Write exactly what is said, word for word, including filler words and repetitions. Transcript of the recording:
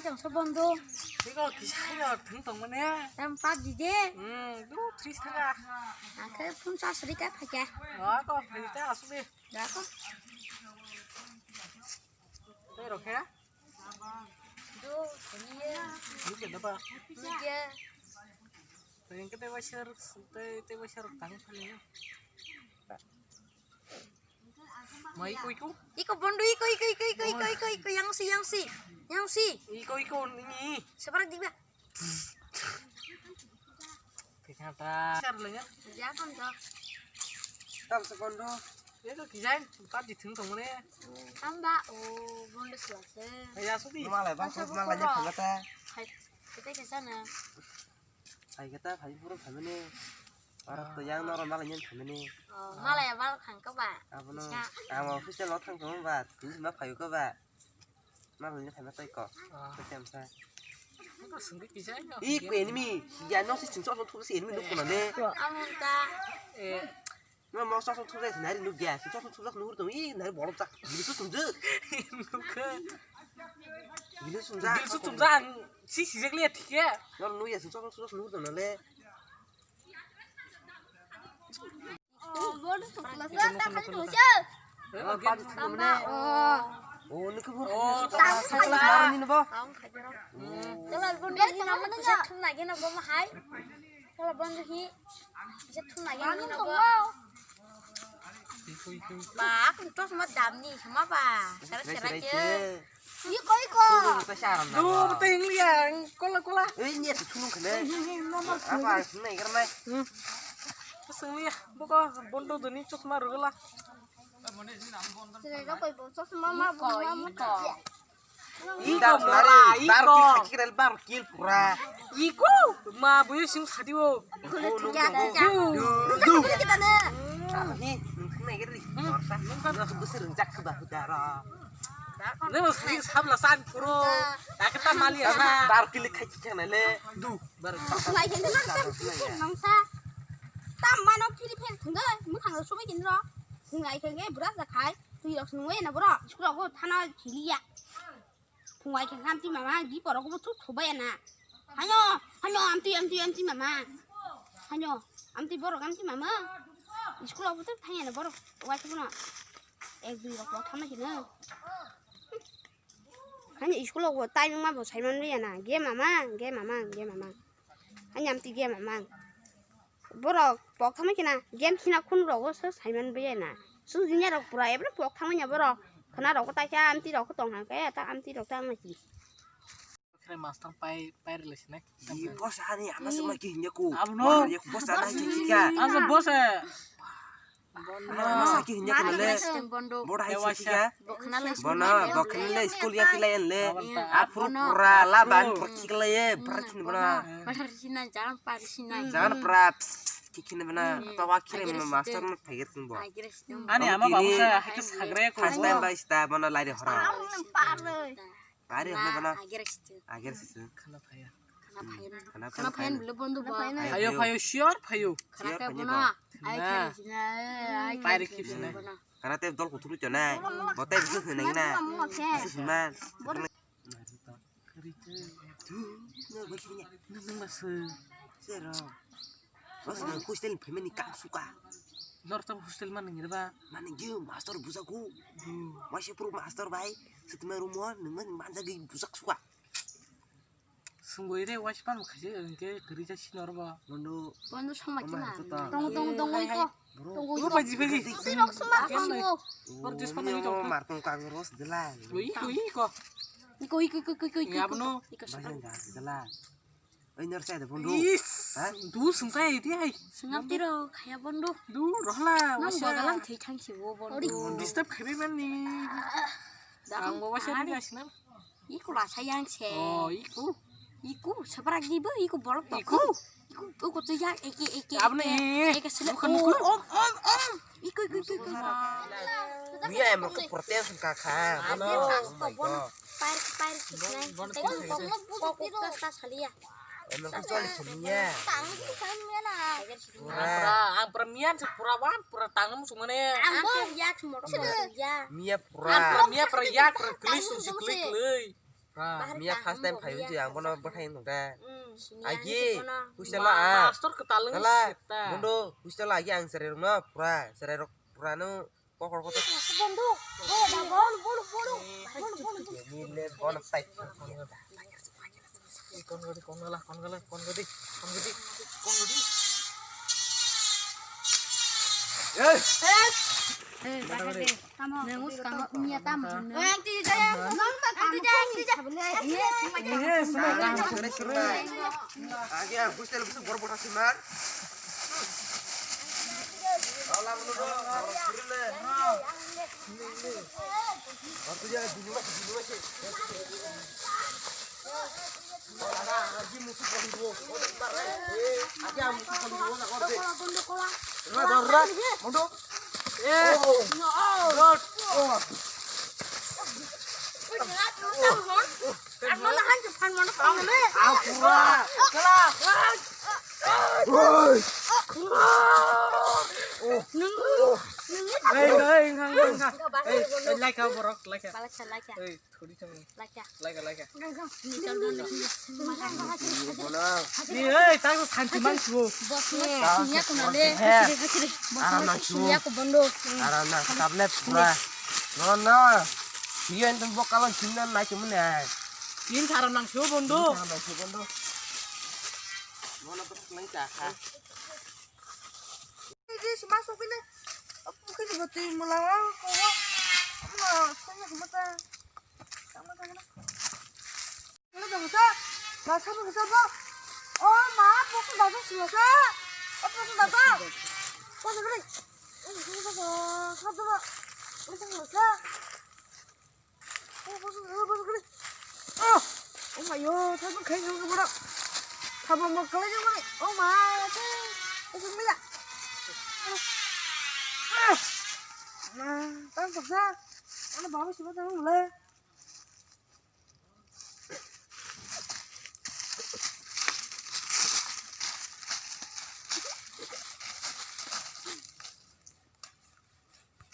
Tongsa bondo. Tiko kisa yo thung tong mane. Tam pap di de. Hmm, du tris taka. Angke phone charge ri ka phake. Wa ko phai ta asu de. Da ko. Tei rokhe? Do, niye. Niye da ba. Niye. Tei ke tei waisar, tei, tei waisar tang phani. Ma iko, iko? Iko bondo, iko, iko, yang si, yang si, yang si. Iko, iko, ni. Separat di ba? Kisa ta. Sar le ya. Ya kon to. Tam se bondo. Iko kijain, ta di thung tong mane. Tam ba, o bondo sila se. Ya su di. Malai bang, malai ya khangata. Hai, kita ke sana. Hai kata, hai pura family. Para to yang noro malai nyen family. Oh, malai abal khang ka ba. Abono, ama official lo thang tong ba, tini ma phayu ka ba. Malai nyen family tai ko. Ah. Ko tem sa. Ko sungki kisa no. I ko enemy, ya no si sungso so thusi enemy nuk na ne. Amon ta. Eh. Ma mo so so thusi nari nuk ya, sungso so thusi nuk to i nari borok ta. Bisu sungje. Nuk. Bisu sungja. Bisu sungja ang si si jek le thik ya. Nor nuk ya sungso so thusi nuk to na le. Ba, ang chosma damni, sama ba. Sara sara ke. Iko, iko. Dum teng liang, kola, kola. Eh, ni atu thulung khane. Apa, sini kira nai. Sini ya, buka bondo duni chosma rugala. Sini ka koi bo chosma ma bo ma mo. Iko, iko. Bar kill, bar kill pura. Iko, ma buyu sing sadi wo. Iko, nung tong. Kita ne. Ni, nung thang nai kiri. Morsa. Nung busir jak ke bahu dara. Nemo sari sabla san puro. Takita mali asa. Bar kilik khai chikang nale. Du. Bar. Lai kene nang tam chikang nang sa. Tam mano phiri phiri thung dai. Mukhang subai kene ro. Ngai kene bura sa khai. Tui rok sung wai na bro. School ko thana khiliya. Phung wai khe khamti mama, di porok bo thuk thubaya na. Hayo, hayo, amti, amti, amti mama. Hayo, amti borok amti mama. School obo thuk thangya na borok wai khe bono. Ek dui rok bo thangma khe na. Hani school obo timing ma bo saiman riya na. Ge mama, ge mama, ge mama. Hani amti ge mama. Borok pok thangma khena game khina khun rogo se saiman biyana. Su dunia rok pura ebra pok thangma nya borok. Khana rok ta kya amti rok tong ha kya ta amti rok ta ma ki. Kre mas tang pai, pai rele sine. Di bos ani ama sama ki hinya ku. Abono. Bor ya ku bos ana ki ka. Asa bos e. Ama sama ki hinya ku le. Bor hai ki ka. Bono, bokhna le school ya tilai le. Aphuru pura la ban pura khikla ye, pura khin bono. Pura sina, jan pari sina. Jan pura, pss, pss, kikhin bono. To wa khire master no phagir kin bo. Ani ama babu sa, hake sagre ko. First time bai sta bono lai de hora. Pari hone bono. Agir situ. Khana phaya. Khana phaya. Khana phaya bole bondo ba. Ayo phayo, sure phayo. Khana phaya bono. Ai khana sina, ai. Pari khip sina. Karate dol kuthuru chonai. Botai bisu hinai na. Bisu hinman. Nung ma se. Sero. Bos nang hostel phaimani kang suka. Nor tam hostel man nang ba. Mani gyo master bujaku. Waise pro master bai. Sitma rumo nung man manja gi bujak suka. Sungoi re waispan khaje engke kwrwi ja sinor bo. Bondo. Bondo sama kina. Tong, tong, tong, oi ko. Tong, oi ko. Baji, baji. Twi rok suma khamu. Bor jis pan oi tong. Mar tong kang ros dela. Oi ko, oi ko. Iko, iko, iko, iko, iko. Ya bono. Iko sama. Dela. Oi nor sai de bondo. Is. Du sung sai di ai. Sungam tiro khaya bondo. Du rohla. Nang wasa. Bagalang thai thang si wo bondo. Disturb khabi man ni. Ang bo wasa ni gasinam. Iku rasa yang se. Oh, iku. Iku, sabrak di bo, iku borok to. Iku. Iku, iku tu yang eke, eke, eke. Abne. Eke sele. Bukan, bukan. Om, om, om. Iku, iku, iku, iku. Mia emang ke protein kakha. Ade, oh my God. Pair, pair, siknai. Bon, bon, bon. Kok, kok, kok, kok, kok, salia. Emang ke choli sumia. Tang, bukan mia na. Pura. Ang pura, ang pura mian se pura wan, pura tangam sumane. Ang bo ya chumoro ya. Mia pura. Ang pura mia pura ya pura klik sung si klik lei. Miya first time phai wngkhe ang bono bwthai wngkha. Agi, puisa la a. Pastor kwtal wngkha. Bondo, puisa la agi ang cherai rokno pura, cherai rok pura no kokor kotor. Bondo, bondo, bondo, bondo, bondo, bondo. Ini le bono tai. Kon gadi, kon gala, kon gala, kon gadi, kon gadi, kon gadi. Eh! Eh, bahar de. Tamo. Nengus kamo, miya tamo. Eh, ang tiji jaya. Nang ba kamo. Ang tiji jaya, ang tiji jaya. Yes, yes, yes. Agi, ang hostel busu bor bor asimar. Alam lu do, bor bor le. Ang tiji jaya, dulu masih, dulu masih. Hei, hei, hang, hang, hang. Hei, hei, like borok, like. Like, like. Hei, thori thang. Like. Like, like. Ni, hei, tak santi man suo. Aram na suo. Aram na tablet pura. No, no. Siyan tum bokalo sinna na chumne. Tin saram nang suo bondo. Tin saram nang suo bondo. Mana betul nang cakha. Ini semua sopin deh. Apa kita betul melawan kau? Apa? Saya kemana? Sama sama. Mana dah besar? Besar besar apa? Oh, maaf, aku dah besar. Apa sudah besar? Apa sudah? Oh, sudah besar. Sudah besar. Oh, oh my God, thaibwng khai nang boro. Thaibwng bo kwlai nang mani. Oh my, tei, tei mila. Ah, ma, tang toksa. Ano baba sibo tang mula.